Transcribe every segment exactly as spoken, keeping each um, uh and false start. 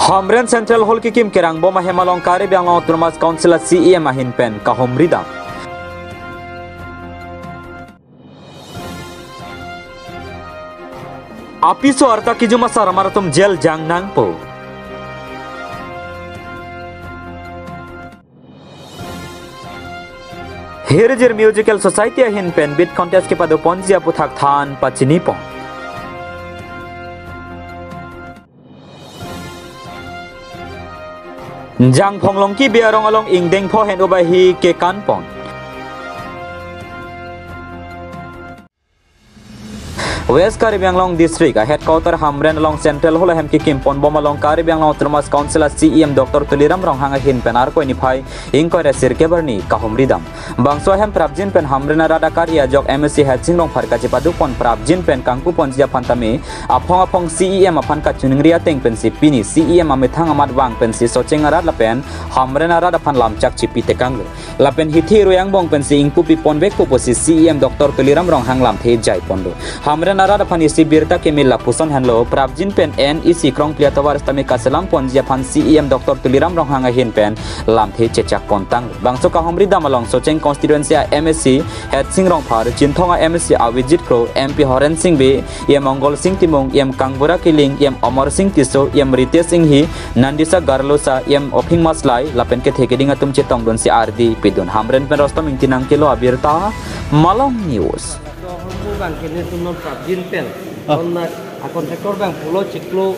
Hamren Central Hall kekim kerangbom ahem along Karbi Anglong Autonomous Council a C E M ahin pen kahumri dam. Apiso arta kejum asarmar atum jail jang nangpo. Hirjir Musical Society ahin pen bit contest kepadoponji aputhak than pachinipon. Jangphong Longki Bey arong along ingdeng pho hen ubai hi kekanpon. West Karbi Anglong District a headquarter Hamren along Central Hall ahem kekim ponbom along Karbi Anglong Autonomous Council a C E M Doctor Tuliram Ronghang ahin pen Arkoi niphai ingkoi ra sirkep arni kahumri dam. Bangso ahem prapjin pen Hamren arat akari ajok M A C Headsing Rongphar kachepaduk pon prapjin pen kangpu ponji aphan tame aphong aphong C E M aphan kachiningri ateng pensi pini C E M amethang amat vang pensi Socheng arat lapen Hamren arat aphan lamchak chipi tekanglo. Lapen hithi rui angbong pensi ingpu pipon vekpo pusi C E M Doctor Tuliram Ronghang lamthe jaiponlo. Hamren arat aphan isi birta kimi lapuson henlo, prapjin pen en isi krongpli atovar sitame kaselam ponji aphan C E M Doctor Tuliram Ronghang ahin pen lamthe chechak pontang. Bangso kahumri dam along Socheng constituency a M A C Headsing Rongphar, Chinthong a M A C Avijit Kro, M P Horen Sing Bey, E M Mongol Sing Timung, E M Kangbura Killing, E M Amar Sing Tisso, E M Ritesh Enghi, Nandisa Garlosa, E M Ophing Maslai, lapen kethe keding atum chetongdunsi ardi pidun. Hamren pen Rostom Ingti nangkelo abirta, Malong News. Hormu bang kene tum non prapjin pen. Oh. Non na a contractor bang pulo chiklo,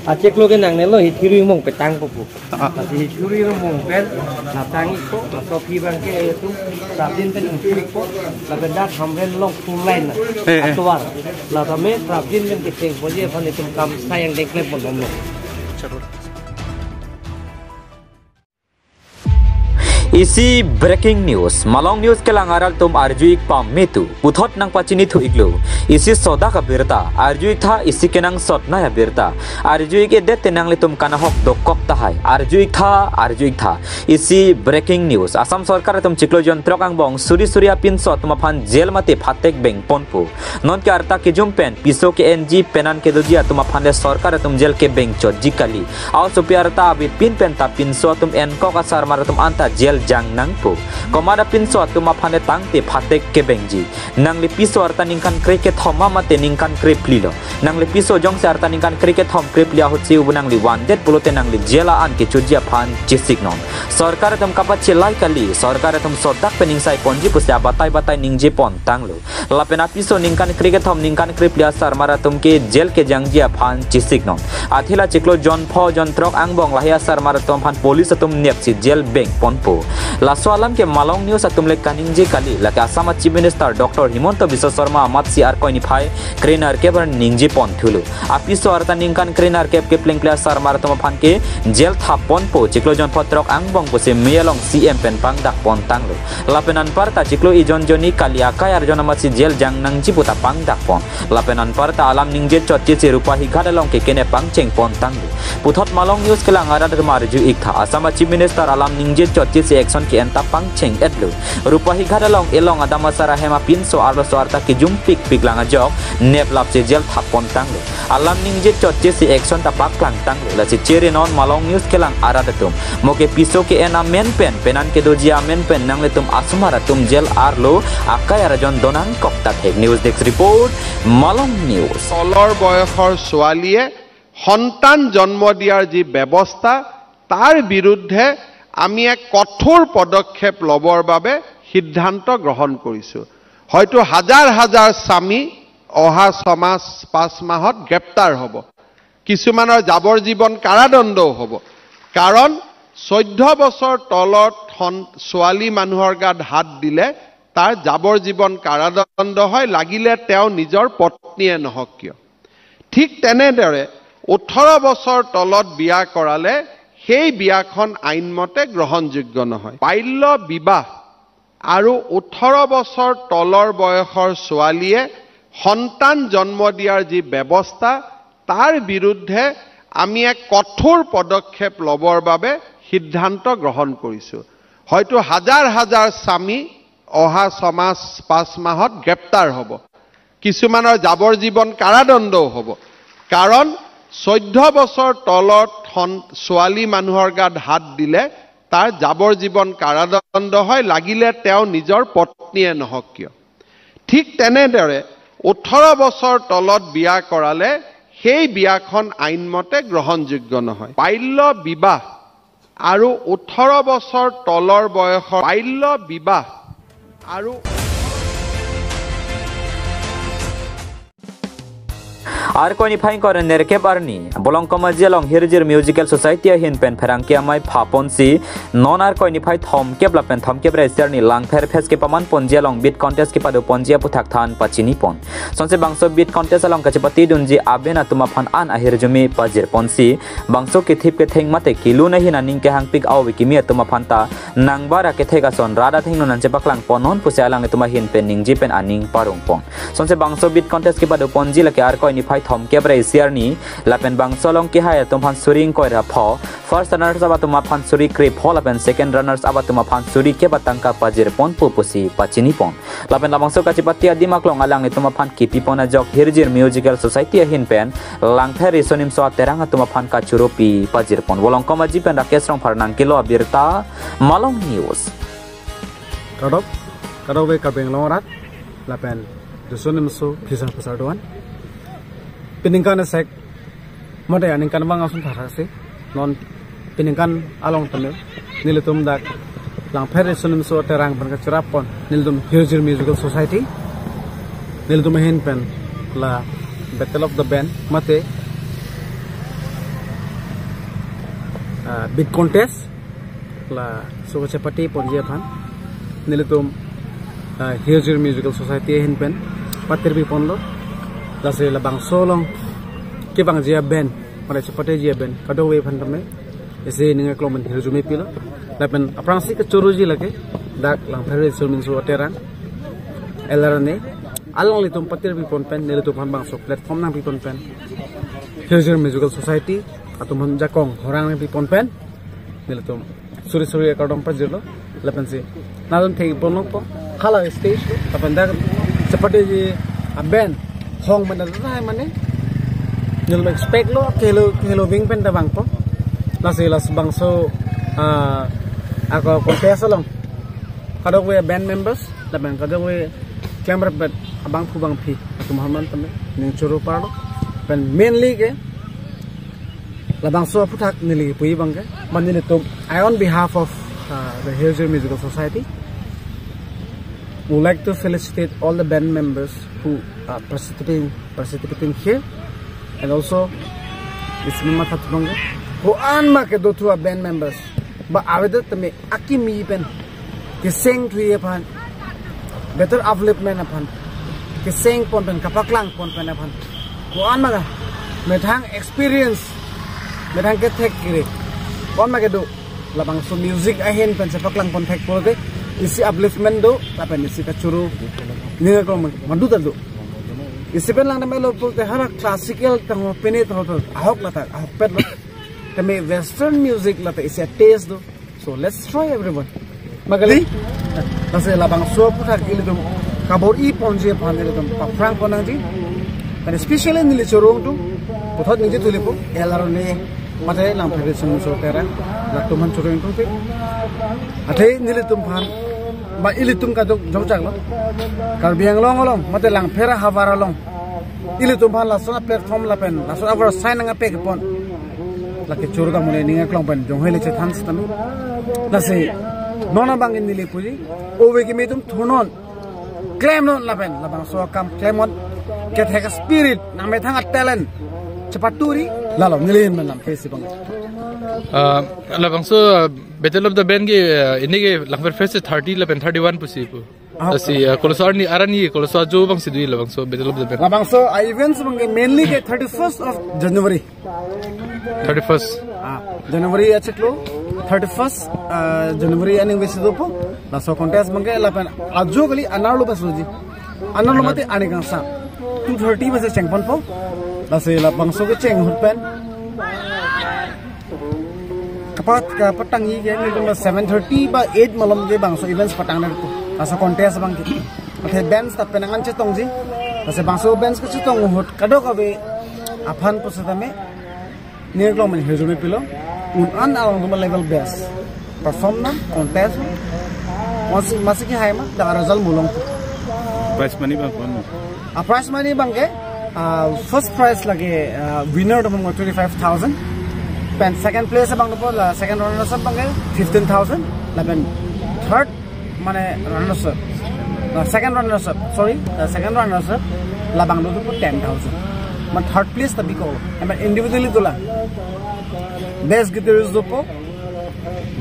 a chiklo ke nangnelo hithi rui angbong petangpo pu. Ah. Lasi hithi rui angbong pen, la tang-ikpo, laso aphi bang ke itum prapjin pen ingpu-ikpo, lapen dak Hamren along four lane na, eh, eh, atovar. La tame prapjin pen kecheng ponji aphan itum kam sai angdeng klemponbomlo. Isi breaking news, Malong News kelang arat atum arju-ik pame tu, puthot nangpachinithu-iklo. Isi sodak abirta, arju-iktha, isi kenangsot nai abirta. Arju-ik-edet te nanglitum kanahok dokok tahai. Arju-iktha, arju-iktha. Isi breaking news. Assam sorkar atum chiklo jon throk angbong suri suri apinso atum aphan jail mate phatek bengponpo. Nonke arta kejum pen piso ke-enji penan kedoji atum aphan le sorkar atum jail kebengchotji kali. Aosopi arta avepin pen ta pinso atum enkok asarmar atum anta jail jang nangpo. Komat apinso atum aphan le tangte phatek kebengji. Nangli piso arta ningkan krekethom ma mate ningkan krephli lo. Nangli piso jongsi arta ningkan krekethom krephli ahutsi ubu nangli vandet pulote nangli jail a-an kechoji aphan chesiknon. Sorkar atum kapachelai kali, sorkar atum sodak pen ingsai ponji pusi abatai batai ningje pontanglo. Lapen apiso ningkan krekethom ningkan krephli asarmar atum ke jail kejangji aphan chesiknon. Athe la chiklo jon pho jon throk angbong lahai asarmar atum aphan police atum nepsi jail bengponpo. Laso alam ke Malong News atum le kaningje kali, lake Assam a Chief Minister Doctor Himanta Biswa Sarma amatsi Arkoi niphai krenerkep arni ningje ponthulo. Apiso arta ningkan krenerkep keplengple asarmar atum aphan ke jail thapponpo, chiklo jon pho throk angbong pusi mei along C M pen pangdak pontanglo. Lapen anparta chiklo ijon jonni kali akai arjon amatsi jail jang nangji puta pangdak pon. Lapen anparta alam ningje chotchesi Rupahighat along ke kene pangcheng pontanglo. Puthot Malong News kelang arat atum arju-iktha, Assam a Chief Minister alam ningje chotchesi action ke-en ta pangcheng-etlo. Rupahighat along elong adam asar ahem apinso arloso arta kejumpikpik lang ajok neplapsi jail thappontanglo. Alam ningje chotchesi action ta paklangtanglo. Lasi chere non Malong News kelang arat atum, mo ke piso ke-en amen pen, penan kedoji amen pen nanglitum asomar atum jail arlo akai arjon donangkok ta thek. News Desk Report, Malong News. তলৰ বয়সৰ ছোৱালীয়ে সন্তান জন্ম দিয়াৰ যি ব্যৱস্থা, তাৰ বিৰুদ্ধে আমি এক কঠোৰ পদক্ষেপ ল'বৰ বাবে সিদ্ধান্ত গ্ৰহণ কৰিছো। হয়তো হাজাৰ হাজাৰ স্বামী অহা ছমাহ পাঁচ মাহত গ্ৰেপ্তাৰ হ'ব, কিছুমানৰ যাৱজ্জীৱন কাৰাদণ্ডও হ'ব। কাৰণ চৈধ্য বছৰ তলত সন- ছোৱালী মানুহৰ গাত হাত দিলে তাৰ যাৱজ্জীৱন কাৰাদণ্ড হয়, লাগিলে তেওঁ নিজৰ পত্নীয়ে নহওক কিয়। ঠিক তেনেদৰে ওঠৰ বছৰ তলত বিয়া কৰালে সেই বিয়াখন আইনমতে গ্ৰহণযোগ্য নহয়। বাল্য বিবাহ আৰু ওঠৰ বছৰ তলৰ বয়সৰ ছোৱালীয়ে সন্তান জন্ম দিয়াৰ যি ব্যৱস্থা, তাৰ বিৰুদ্ধে আমি এক কঠোৰ পদক্ষেপ ল'বৰ বাবে সিদ্ধান্ত গ্ৰহণ কৰিছো। হয়তো হাজাৰ হাজাৰ স্বামী অহা ছমাহ পাঁচ মাহত গ্ৰেপ্তাৰ হ'ব, কিছুমানৰ যাৱজ্জীৱন কাৰাদণ্ডও হ'ব। কাৰণ চৈধ্য বছৰ তলত সন- ছোৱালী মানুহৰ গাত হাত দিলে তাৰ যাৱজ্জীৱন কাৰাদণ্ড হয়, লাগিলে তেওঁ নিজৰ পত্নীয়ে নহওক কিয়। ঠিক তেনেদৰে ওঠৰ বছৰ তলত বিয়া কৰালে সেই বিয়াখন আইনমতে গ্ৰহণযোগ্য নহয়। বাল্য বিবাহ আৰু ওঠৰ বছৰ তলৰ বয়সৰ বাল্য বিবাহ আৰু Arkoi niphai ingkoi ra nerkep arni, Bolongkom Aji along Hirjir Musical Society ahin pen pherangke amei phaponsi, non Arkoi niphai thomkep lapen thomkep ra isi arni Langpher Fest kepaman ponji along beat contest kepado ponji aputhak than pachini pon. Sonsi bangso beat contest along kachepatedunji aben atum aphan an ahirjume pajir ponsi, bangso kethip ketheng mate kelun ahin aning kehangpik ave kimi atum aphan ta nangbar akethek ason rat athengno nangchepaklang pon non pusi alanglitum ahin pen ningje pen aning parong pon. Sonsi bangso beat contest kepado ponji lake Arkoi niphai thomkep ra isi arni, lapen bangso along kehai atum aphan suri ingkoi ra pho, first runners up atum aphan suri krepho lapen second runners up atum aphan suri kep atangka pajir pon pu pusi pachini pon. Lapen labangso kachepate adim aklong alanglitum aphan kipi pon ajok Hirjir Musical Society ahin pen Langpher Riso Nimso Aterang atum aphan kachoro pi pajir pon. Bolongkom Aji pen Rakesh Rongphar nangkelo abirta, Malong News. Kardom, kardom ave Karbi Anglong arat, lapen Riso Nimso Phisang Phisar doan. Peningkan asek, mode aningkan bang ason tharak si, non peningkan along tame, nelitum dak Langpher Riso Nimso Aterang pen kachorap pon, nelitum Hirjir Musical Society, nelitum ahin pen la Battle of the Band, mate, ah, beat contest, laso kachepate ponji aphan, nelitum, ah, Hirjir Musical Society ahin pen patir pi ponlo, lasi labangso along kevangji aband, mane chepateji aband, kadokave aphan tame isi ning aklong pen hirjume pilo, lapen aphrangsi kachoroji lake dak Langpher Riso Nimso Aterang, L R N A, alanglitum patir pi pon pen, nelitum aphan bangso platform nangpi pon pen, Hirjir Musical Society atum aphan jakong horang nangpi pon pen, nelitum suri suri akardom pajirlo, lapensi nelitum thek pon nangpo, hala stage lo, lapen dak chepateji aband hong mane rai mane, nelitum expect lo, kehelo, kehelo wing pen ta vangpo, lasi labangso, ah, ako contest along kadokave band members, lapen kadokave klemrep abangphu bangphi atum aphan tame ning choro parlo, pen mainly ke labangso aputhak neli puji abang ke, mane nelitum, I on behalf of, uh, the Hirjir Musical Society, would like to felicitate all the band members who are participating, participating here, and also isi matha abang ke, ko-an ma kedo thu a band members, ba avedet tame akimi pen keseng thuji aphan, better upliftment aphan, keseng pon pen, kapaklang pon pen aphan, ko-an ma ka methang experience, methang kethek kere, ko-an ma kedo, labangso music ahin pen chepaklang pon thek pulote isi upliftment do, lapen isi kachoro ning aklong madu ta do. Isi pen lang tame lo pulote hala classical tang ho, pine tang ho, ahok latak, ahokpet lo. Tame western music lata isi a taste do. So let's try everyone. Magali? Lasi labangso aputhak ilitum kabor-i ponji aphan ilitum paphrang pon nangji. And especially neli choro ingtung, puthot ningje thulipo, L R N A, mate Langpher Riso Nimso Aterang, latum aphan choro ingtungpik. Athe nelitum aphan, ba ilitum kajok jokjak lo, Karbi Anglong along, mate Langpher ahavar along, ilitum aphan lason a platform lapen lason a award sign nangpepon, lake choro ta mane ning aklong pen jonghoi le chethan sitame. Lasi non abang neli puji, ove kimi atum thunon, klemnon lapen labangso akam klemnon, kethek spirit, nangmethang a talent chepaturi, lalo neli men lam kesi bang. Ah, labangso, ah, Battle of the Band ke, ah, ini ke Langpher Fest thirty lapen thirty-one pusi pu. Ah, lasi, ah, koloso arni, arni, koloso ajo abangsi do labangso Battle of the Band. Labangso, ah, events abang ke mainly ke thirty-first of January. Thirty-first. Ah, January achiklo, thirty-first, ah, January aningve si dopo. Laso contest abang ke lapen ajo kali anerlo bas doji. Anerlo mate arni kangsam. Two thirty bas cheng ponpo. Lasi labangso kecheng ahut pen kapat, kapatangji ke nelitum seven thirty ba eight malom ke bangso events patang nangpo. Laso contest abang ke. Athe bands ta penang an chetongji. Lasi bangso bands kechetong ahut kadokave aphan pusitame Nirklong men hirjume pilo, un an along tuma level best. Perform na, contest, mas, masih ki hai ma, dak result mulong. Prize money bang kono? A prize money bang ke, ah, first prize lagi, ah, winner do mo twenty-five thousand. Pen second place bang do po la second runners up bang ke fifteen thousand. Lapen third mane runners up. Na second runners up, sorry, na second runners up labang do po ten thousand. Man third place ta biko. Emang individually dolang. Best guitarist do po,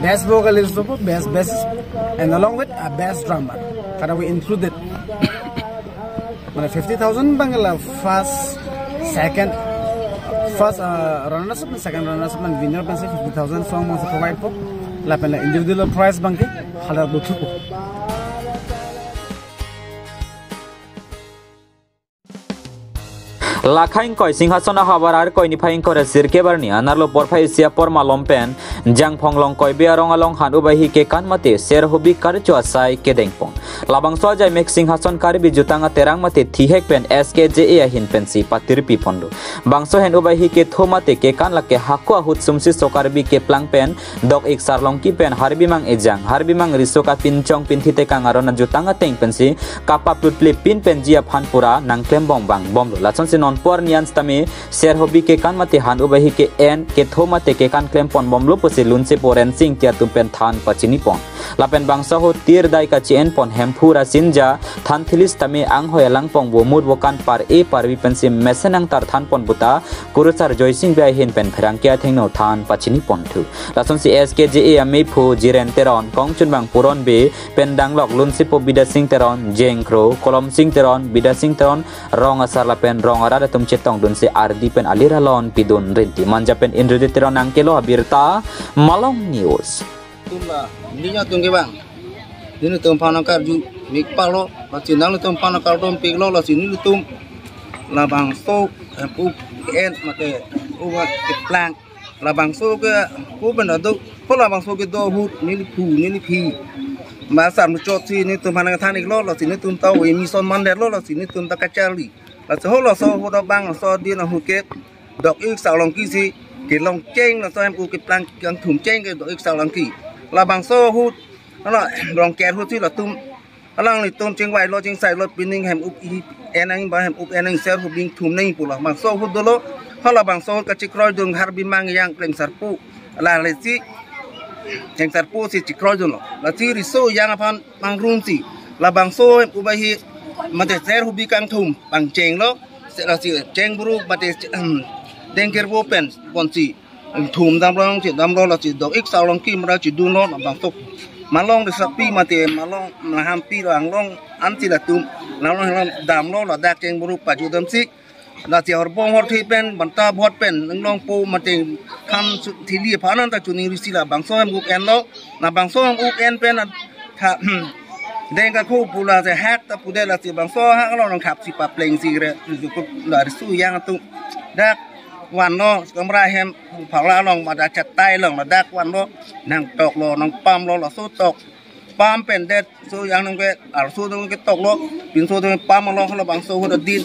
best vocalist do po, best bassist, and along with a best drummer. Kada we included. Mane fifty thousand bang la first, second, first, uh, runners up, second runners up, and winner bang si fifty thousand song bang si provide po. Lapen la individual prize bang ke hala buthu po. Lakha ingkoi Singhason ahavar Arkoi niphai ingkoi ra sirkep arni anerlo porphai isi apor malom pen Jangphong Longkoi Bey arong along han-up ahi kekan mate ser hobi karcho asai kedengpon. Labangso ajai mek Singhason Karbi Jutang Aterang mate thihek pen S K J A ahin pensi patirpi pon do. Bangso han-up ahi ketho mate kekan lake hako ahut sumsi so Karbi keplang pen dok-ik Sarlongki pen Harbimang Ejang, Harbimang Riso kapinchong pinthi tekang aron ajutang ateng pensi kapaplutple pin penji aphan pura nangklembom vangbomlo. Lasonsi non por nian sitame ser hobi kekan mate han-up ahi ke-en ketho mate kekan klemponbomlo pusi lunsepo Rensing Ingti atum pen than pachinipon. Lapen bangso ahut tirdai kachi-enpon Hemphu ra Sinja thanthili sitame anghoi alangpong vomut vokan par-e parvi pensi mesen angtar thanpon puta Kurusar Joysing Bey ahin pen pherangke athengno than pachinipon thu. Lasonsi S K J A amephu Jiren Teron, kongchunbang Puron Bey pen danglok lunsepo Bidya Sing Teron, Jengkro, Kolom Sing Teron, Bidya Sing Teron, rong asar lapen rong arat atum chetongdunsi ardi pen alir alon pidun rinti. Manja pen Indrajit Teron nangkelo abirta Malong News. Tumla, ninya tum ke bang. Nelitum aphan nangkarju mik palo, lasi nanglitum aphan nangkardompiklo, lasi nelitum labangso, eh, pu en mate uwa keplang. Labangso ke pu pen ado, ko labangso kedo ahut neliphu neliphi. Masar muchotsi nelitum aphan nangthan-iklo, lasi nelitum ta we mison mandetlo, lasi nelitum ta kacharli. Lasi halaso ahut abangso adin ahut ke dok-ik Sarlongki si kelong cheng, laso hem-up keplang kangthum cheng ke dok-ik Sarlongki. Labangso ahut, hala, Rongker ahut si latum, alanglitum chingvailo chingsailo pining hem-up en nang ba hem-up en nang ser hobi ingthum nang pu labangso ahut dolo. Halabangso ahut kachekroidun Harbimang Ejang Klengsarpo. Lasi Klengsarpo si chekroidunlo. Lasi Riso Ejang aphan mangrumsi labangso hem-up ahi mate ser hobi kangthum pangchenglo. Se lasi cheng buru mate, em, dengker bo pen ponsi ingthum damlo, si damlo, lasi dok-ik Sarlongki mara chidunlo labangso. Malong Risapi mate Malong Nahampi lo anglong ansi latum, Malong Nahampi damlo, ladak cheng buru pajudamsi. Lasi horbong horthe pen, banta bhot pen, nanglongpo mate than su thili aphan anta chuning risi labangso hem-up enlo. Labangso hem-up en pen tha, deng kakhu pu lasi hak ta pudet, lasi bangso hak along nangkhapsi paplengsi re, jukut la Riso Ejang atum. Dak vanlo, kamra hem phala along mate chatai along, ladak vanlo, nangtoklo, nangpamlo, laso tok pam pen det, Riso Ejang nang ke, arso dong ke toklo, pinso dong pam along, halabangso ahut adin,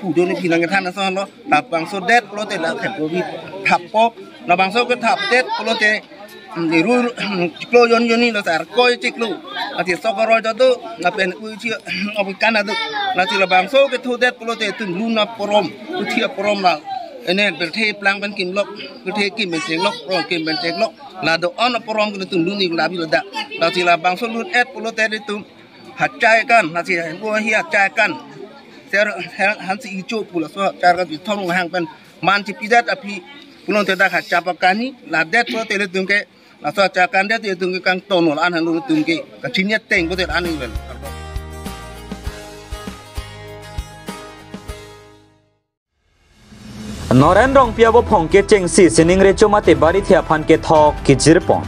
pudun ni pinang kethan aso lo, labangso det pulote la thappo bi, thappo, labangso kethap det pulote, mm, iru, mm, chiklo jon jonni lo sar koi chiklo, lasi sok aroi do, lapen uichi, obi kan ado, lasi labangso ketho det pulote tum lun aporom, uthi aporom la, ene birthe plang pen kimlok, birthe kim pen chenglok, rong kim pen chenglok. La do-an aporom ke nelitum lun-ik labi ladak. Lasi labangso lun-et pulote nelitum hachai kan, lasi bo hi hachai kan. Ser, her, hansi icho pu laso hachai kan si thong hang pen man chipidet aphi pulote dak hachapa kani, ladet pulote nelitum ke, laso hachai kan det nelitum ke kangton la-an han nelitum ke kachini ateng pulote la-an ivel. Noren Rongpi abophong kechengsi sining recho mate barithe aphan kethok kejirpon.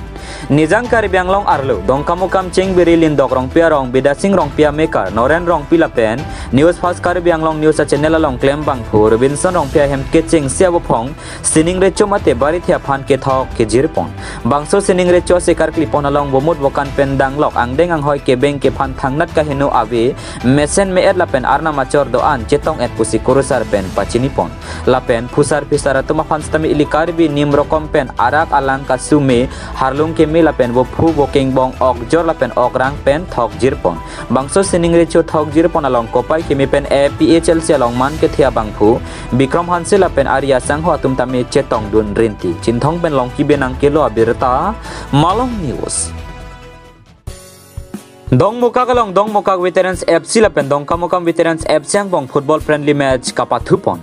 Nijang Karbi Anglong arlo Dongkamukam Chengbiri Lindok Rongpi arong, Bidasing Rongpi amekar Noren Rongpi lapen News Fast Karbi Anglong News a channel along klem abangphu Robinson Rongpi ahem kecheng sia bophong sining recho mate barithe aphan kethok kejirpon. Bangso sining recho si karklipon along bomut bokan pen danglok angdeng anghoi kebeng kephan thangnat kaheno ave mesen me-et lapen arnam achor do-an chetong-et pusi kurusar pen pachinipon. Lapen phusar phisar atum aphan sitame ili Karbi nim rokom pen arak alang kasume harlung keme lapen bophu bokengbong okjor lapen okrang pen thokjirpon. Bangso sining recho thokjirpon along kopai keme pen A P H L C along man kethe abangphu Bikram Hanse lapen Arya Sangho atum tame chetongdun rinti. Chinthong pen Longki Benang kelo abirta, Malong News. Dongmukak along Dongmukak Veterans F C lapen Dongkamukam Veterans F C angbong football friendly match kapathupon.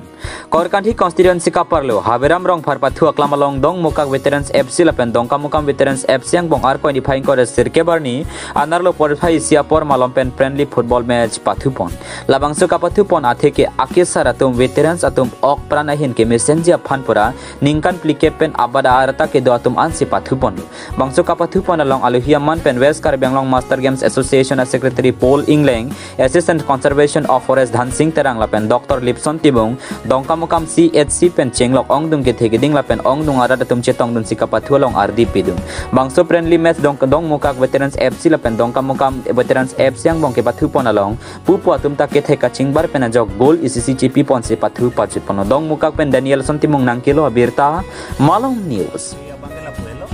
Korkanthi constituency kaparlo Haberam Rongphar pathu aklam along Dongmukak Veterans F C lapen Dongkamukam Veterans F C angbong Arkoi niphai ingkoi ra sirkep arni anerlo porphai isi apor malom pen friendly football match pathupon. Labangso kapathupon atheke akesar atum veterans atum ok pran ahin kemesenji aphan pura ningkan phlikep pen abada arta kedo atum ansi pathupon. Bangso kapathupon along alohi aman pen West Karbi Anglong Master Games Association a Secretary Paul Engleng, Assistant Conservation of Forest Dhansing Terang lapen Doctor Lipson Timung, Dongkamukam C H C pen chenglok ongdung kethe keding lapen ongdung arat atum chetongdunsi kapathu along ardi pidun. Bangso friendly match Dong, Dongmukak Veterans F C lapen Dongkamukam Veterans F C angbong kepathupon along pupu atum ta kethek kachingbar pen ajok goal isi isi chipiponsi pathu pajutpon. Dongmukak pen Danielson Timung nangkelo abirta, Malong News. Abang ke lapu helo.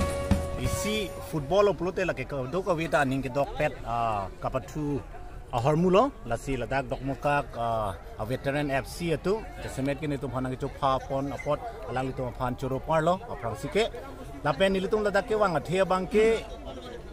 Isi football pulote lake ka-, do kaveta aning kedokpet, ah, kapathu ahormulo, lasi ladak Dongmukak, ah, a veteran F C atum, jasemet ke nelitum aphan nangchopha pon apot, alanglitum aphan choro parlo, aphrangsi ke. Lapen nelitum ladak kevang athe abang ke,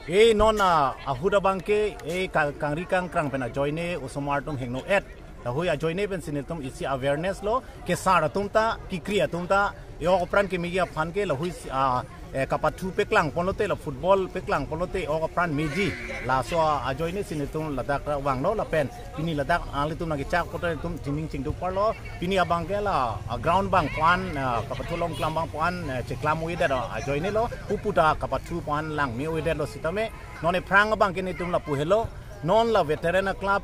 eh, non, ah, ahut abang ke, eh, ka-, kangri kangkrang pen ajoine, osomar atum hingno-et. Lahui ajoine pensi nelitum isi awareness lo, kesar atum ta, kekri atum ta, e-ok apran kemeji aphan ke lahui si, ah, eh, kapathu paklang ponlote la football paklang ponlote e-ok apran meji. Laso, ah, ajoine si nelitum ladak ra vanglo lapen pini ladak alanglitum nangkechak apot nelitum chingning chingduk parlo. Pini abang ke la, ah, ground abang pu-an, ah, kapathu along klam abang pu-an, eh, cheklam oidet, ah, ajoine lo. Pupu ta kapathu pu-an langme oidet lo sitame. Non ephrang abang ke nelitum lapu helo. Non la veteran club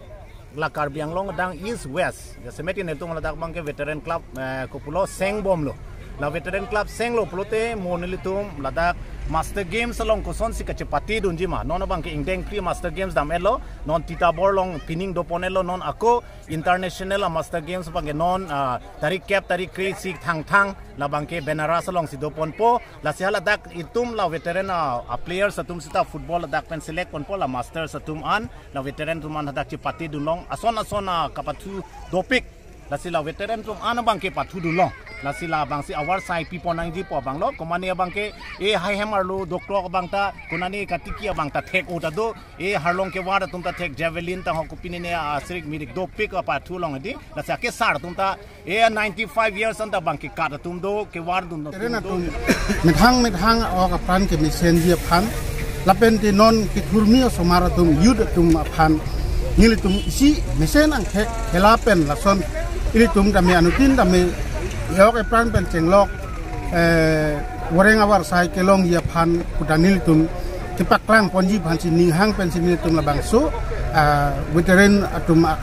la Karbi Anglong adang East West. Jasemet ke nelitum ladak abang ke veteran club, eh, kopulo sengbomlo. La veteran club senglo pulote mo nelitum ladak Master Games along kosonsi kachepatedunji ma. Non abang ke ingdeng phli Master Games dam-etlo. Non Titarbor along pining dopon-etlo. Non ako international a Master Games abang ke non, ah, tarik kep tarik kre-isi Thangthang labang ke Banaras alongsi doponpo. Lasi haladak itum la veteran a, a players atum sita football ladak pen select ponpo la masters atum an, la veteran atum an hadak chepatedun long. Ason ason a kapathu dopik. Lasi la veteran atum an abang ke pathudun long. Lasi labangsi awar sai pipon nangji pu abang lo. Komane abang ke, eh, high hammer lo, doklok abang ta, konane katiki abang ta thek-o ta do, eh, harlong kevar atum ta thek javelin ta ho kopine ne, ah, sirik mirik dopik apathu long di. Lasi akesar atum ta, eh, ninety-five years anta abang ke kat atum do, kevardun atum Keren do. Atum methang methang a-ok apran kemesenji aphan lapen ke non kethurmi osomar atum youth atum aphan nelitum isi mesen angkhe khela pen lason ilitum tame anuttin tame e-ok apran pen chenglok, eh, voreng avar sai kelongji aphan puta nelitum kepaklang ponji aphansi ninghang pensi nelitum labangso, ah, veteran atum a-,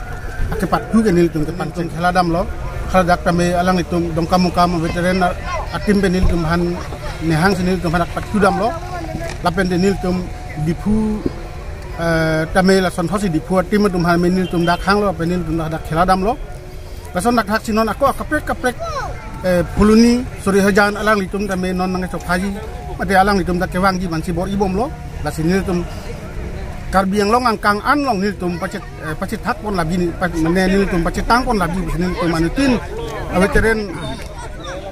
akepathu ke nelitum kepangcheng khela damlo. Haladak tame alanglitum Dongkamukam veteran a-, a-team pen nelitum aphan ninghangsi nelitum aphan akepathu damlo. Lapen te nelitum Diphu, eh, tame lason thosi Diphu a-team atum aphan nelitum dak hanglo, pen nelitum dak khela damlo. Lason dak thak si non ako akaprek kaprek, eh, Phuloni, Sorihajan alanglitum tame non nangchokhaji. Mate alanglitum ta kevangji aphansi bor-ibomlo. Lasi nelitum Karbi Anglong angkang an along nelitum pachet, eh, pachethak pon labi ni, pa-, mane nelitum pachetang pon labi nelitum anuttin a veteran,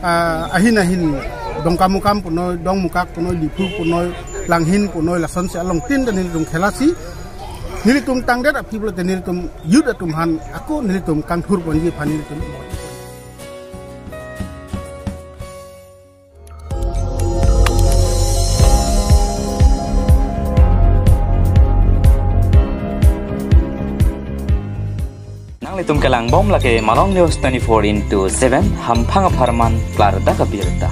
ah, ahin ahin Dongkamukam punoi, Dongmukak punoi, Diphu punoi, Langhin punoi, lasonsi alongtin ta nelitum khelasi nelitum tangdet aphi pulote nelitum youth atum aphan ako nelitum kangthur ponji aphan nelitum. Nanglitum kelangbom lake Malong News twenty-four into seven, hamphang apharman klardak abirta.